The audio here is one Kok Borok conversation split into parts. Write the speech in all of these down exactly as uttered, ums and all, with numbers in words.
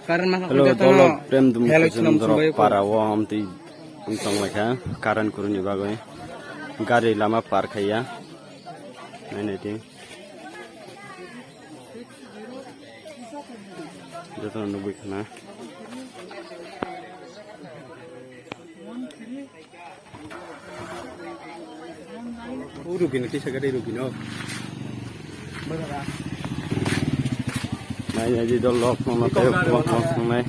Current ma Hello, jotono dolok Prem Dum helai Kuchum chinam Dorok chumbai ko. Para o amtwi wng tonglaikha current kuruni bagwi. Gari lama par khaiya. Nai nai di. Jotono nugwi khana. O rugino, kisa gari rugino. Nai nai di dolok, nono tei ukulok no songnai.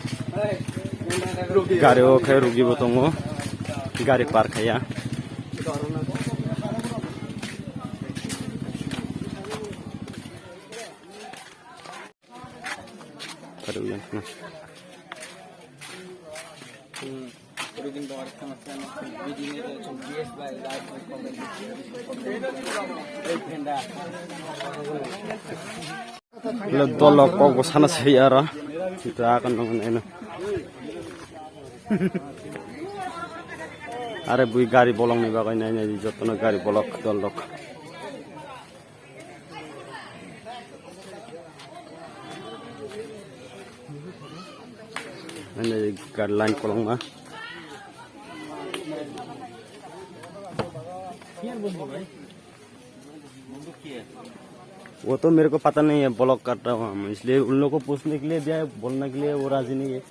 Gari o khe rugi bo tongo. Gari par khaiya. Kari uyan khna. Lo dolok kok bo sana sei aro. Kita akan nong neno. Are bui gari bolong ni bagwi nai nai jotono gari bolok dolok. Ani gari line kolokma. वो तो मेरे को पता नहीं है, ब्लॉक कर रहा हूँ हम, इसलिए उन लोगों को पूछने के लिए दिया है, बोलने के लिए वो राजी नहीं है।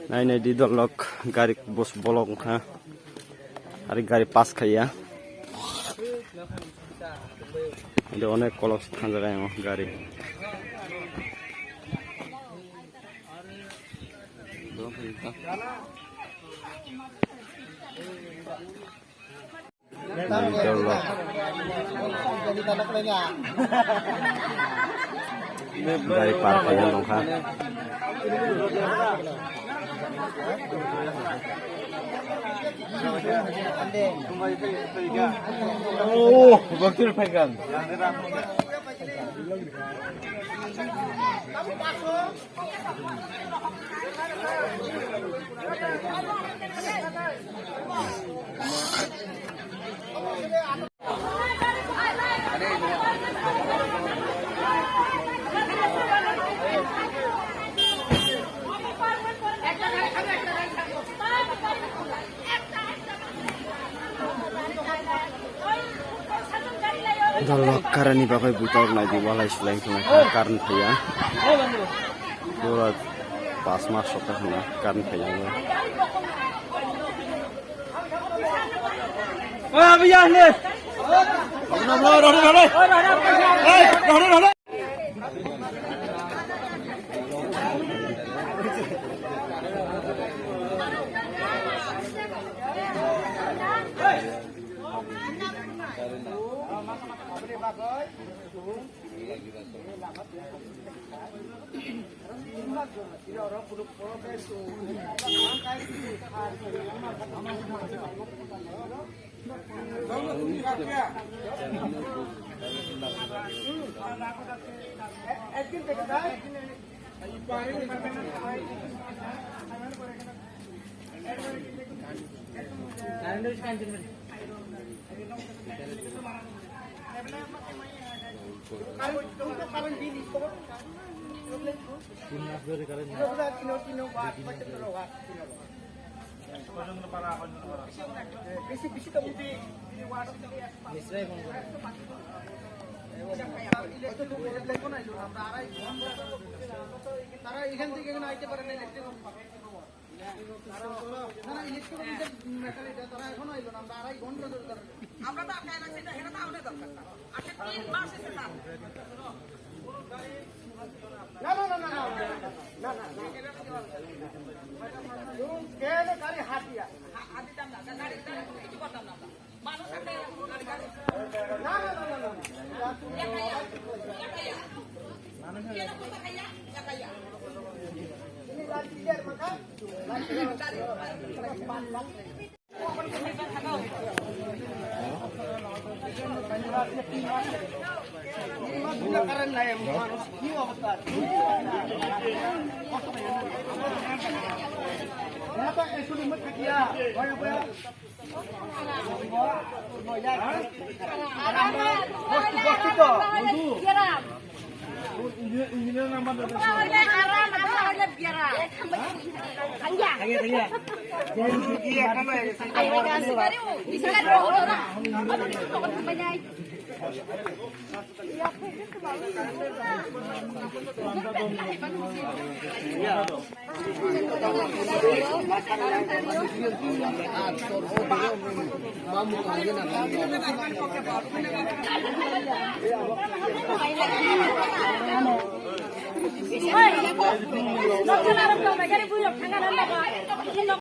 Nai nai di dolok gari bus bolok wngkha. Ari gari pass khaiya. Ede onek kolok thangjak ayang o gari. Dolok. Gari park khaina tongkha. Oh, bakir phaikha. Dolok karani bagwi buitok naidi walai sulai wngkha, karani phaiya. Pura pas mas sokha hwnna karani phaiya. তারা এখান থেকে এখানে আইতে পারে না, electric office. না, না, ইলেকট্রিক অফিসের মেকানিক, তারা এখনো এলো না, আমরা আড়াই ঘন্টা ধরে তারা আমরা তো আটকায় রাখছি, এটা, এটা তো আমাদের দরকার না। আচ্ছা, তিন মাস এসে স্যার। না, না, না, না, না। কেন গাড়ি হাতিয়া? হা-, হাতিতাম না, গাড়ি, গাড়ি কিছু করতাম না আমরা।